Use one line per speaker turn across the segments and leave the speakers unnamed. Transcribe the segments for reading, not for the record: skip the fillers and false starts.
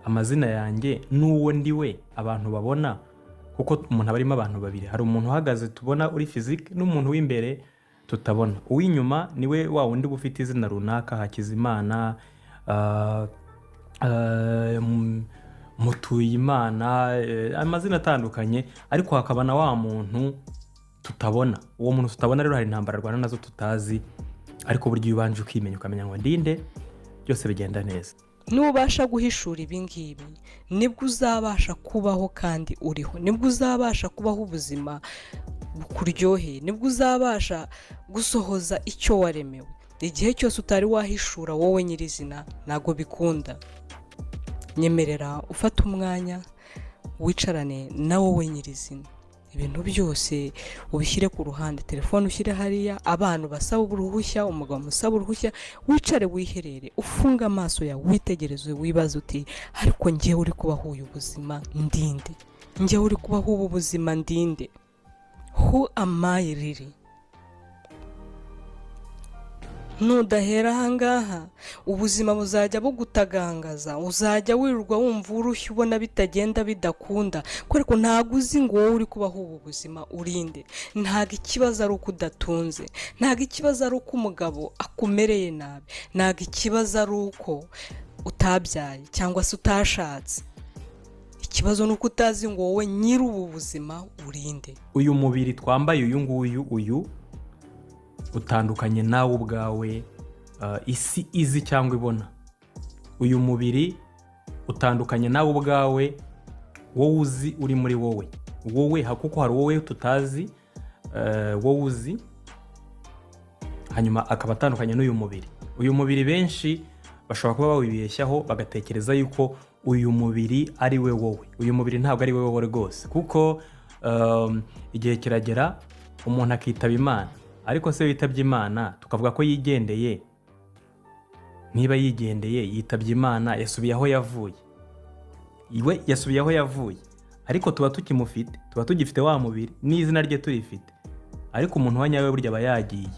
Amazina yanjye n'uwo ndi we abantu babona, kuko umuntu aba arimo abantu babiri. Hari umuntu uhagaze tubona uri physique n'umuntu w'imbere tutabona. Uw'inyuma niwe wa wundi uba ufite izina runaka, Hakizimana, Mutuyimana, amazina atandukanye, ariko hakaba na wa muntu tutabona. Uwo muntu tutabona rero hari intambara arwana nazo tutazi, ariko burya iyo ubanje ukimenya, ukamenya ngo ndinde, byose bigenda neza.
Nubasha guhishura ibi ngibi, nibwo uzabasha kubaho kandi uriho, nibwo uzabasha kubaho ubuzima bukuryoheye, nibwo uzabasha gusohoza icyo waremewe. Igihe cyose utari wahishura wowe nyirizina, ntabwo bikunda. Nyemerera ufate umwanya wicarane na wowe nyirizina, ibintu byose ubishyire ku ruhande, telefone ushyire hariya, abantu basaba uruhushya, umugabo musaba uruhushya, wicare wiherere, ufunge amaso yawe, witegereze, wibaze uti: "Ariko ngewe uri kubaho uyu buzima ndinde? Ngewe uri kubaho ubu buzima ndinde? Who am I really?" Nudahera ahangaha, ubuzima buzajya bugutagangaza, uzajya wirirwa wumva urushye, ubona bitagenda, bidakunda, kubera ko ntabwo uzi ngo wowe uri kubaho ubu buzima urinde. Ntabwo ikibazo ari uko udatunze, ntabwo ikibazo ari uko umugabo akumereye nabi, ntabwo ikibazo ari uko utabyaye cyangwa se utashatse. Ikibazo ni uko utazi ngo wowe nyiri ubu buzima urinde.
Uyu mubiri twambaye, uyu nguyu, uyu utandukanye nawe ubwawe isi izi cyangwa ibona. Uyu mubiri utandukanye nawe ubwawe, wowe uzi uri muri wowe, wowe kuko hari wowe tutazi, wowe uzi, hanyuma akaba atandukanye n'uyu mubiri. Uyu mubiri benshi bashobora kuba bawibeshyaho, bagatekereza yuko uyu mubiri ari we wowe. Uyu mubiri ntabwo ari we wowe rwose, kuko igihe kiragera umuntu akitaba Imana. Ariko se witabye Imana tukavuga ko yigendeye? Niba yigendeye, yitabye Imana, yasubiye aho yavuye. Iwe yasubiye aho yavuye, ariko tuba tukimufite, tuba tugifite wa mubiri n'izina rye turifite, ariko umuntu wa nyawe burya aba yagiye.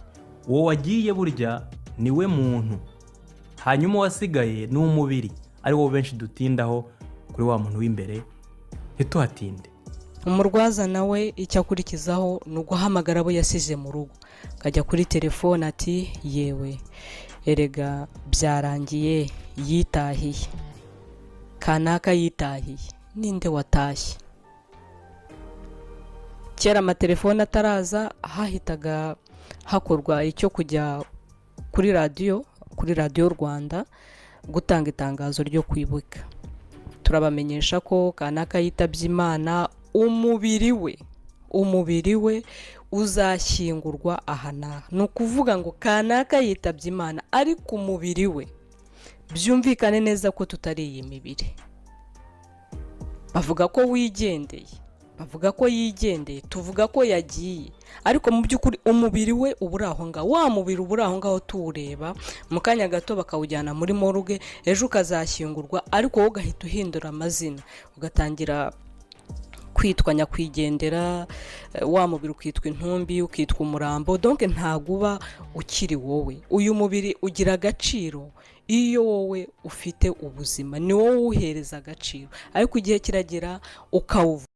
Uwo wagiye burya ni we muntu, hanyuma uwasigaye ni umubiri, ari wo benshi dutindaho. Kuri wa muntu w'imbere ntituhatinde.
Umurwaza nawe icyo akurikizaho ni uguhamagara abo yasize mu rugo, akajya kuri telefone ati: "Yewe erega byarangiye, yitahiye, kanaka yitahiye." Ninde watashye? Kera amatelefone ataraza, hahitaga hakorwa icyo kujya kuri radiyo, kuri Radiyo Rwanda, gutanga itangazo ryo kwibuka: "Turabamenyesha ko kanaka yitabye Imana, umubiri we uzashyingurwa aha n'aha." Ni ukuvuga ngo kanaka yitabye Imana, ariko umubiri we, byumvikane neza ko tutari iyi mibiri. Bavuga ko wigendeye, bavuga ko yigendeye, tuvuga ko yagiye, ariko mu by'ukuri umubiri we uba uri aho ngaho. Wa mubiri uba uri aho ngaho tuwureba, mu kanya gato bakawujyana muri morgue, ejo ukazashyingurwa, ariko wowe ugahita uhindura amazina, ugatangira kwitwa nyakwigendera, wa mubiri ukitwa intumbi, ukitwa umurambo. Donc ntabwo uba ukiri wowe. Uyu mubiri ugira agaciro iyo wowe ufite ubuzima, ni wowe uwuhereza agaciro, ariko igihe kiragera ukawuva.